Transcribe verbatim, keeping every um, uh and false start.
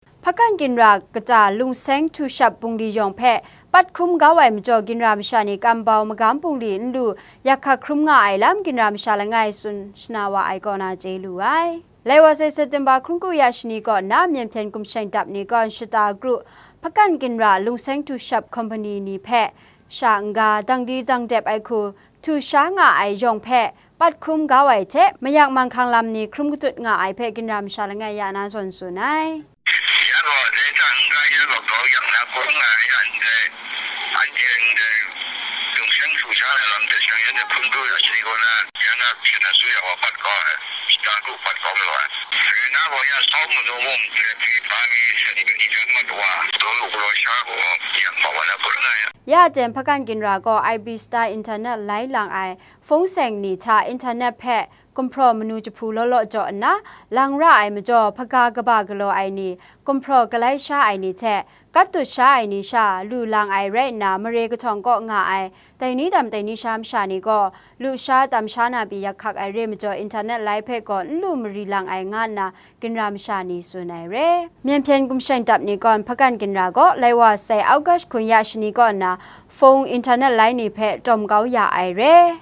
Hpakan ginra kata Lungseng Htu Shap bungli yawng hpe pat hkum kau ai majaw, ginra masha ni kam bau magam bungli n lu yak hkak hkrum nga ai lam ginra masha langai tsun shana wa ai kaw na chye lu ai. Laiwa sai September hkun kru ya shani kaw na Myen Hpyen Gumshain Dap ni kaw shata kru Hpakan ginra Lungseng Htu Shap company ni hpe sha n-ga dang di dang dep ai hku htu sha nga ai yawng hpe pat hkum kau ai hte, mayak manghkang lam ni hkrum katut nga ai hpe ginra masha langai ya na zawn tsun ai. Ya gaw, dai hta n-ga ya gaw kau yang na hkrum nga ai ya ndai, anhte ndai lungseng htu sha na lam hte shang ya de hkun kru ya shani kaw na, ya nga hpyen na su ya wa pat kau ai, shata kru pat kau lu ai. Rai na gaw ya sau manu mung, hte hte hpa mi, shanhte ni jan mat wa, daw lu galaw sha gaw, yang ma wa na hkrum nga ya. Ya ten Hpakan ginra gaw I B Star internet lai lang ai, fung seng ni hta internet hpe gumhpraw manu jahpu law law jaw nna, lang ra ai majaw, hpaga kaba galaw ai ni, gumhpraw galai sha ai ni hte, kat tut sha ai ni sha lu lang ai rai nna, mare kahtawng kaw nga ai, dai ni tam dai ni sha masha ni gaw, lu sha tam sha na pyi yak hkak ai re majaw, internet lai hpe gaw n lu mari lang ai nga nna, ginra masha ni tsun ai re. Myen Hpyen Gumshain Dap ni kaw Hpakan ginra gaw, laiwa sai August hkun ya shani kaw nna, fung internet lai ni hpe tawm kau ya ai re.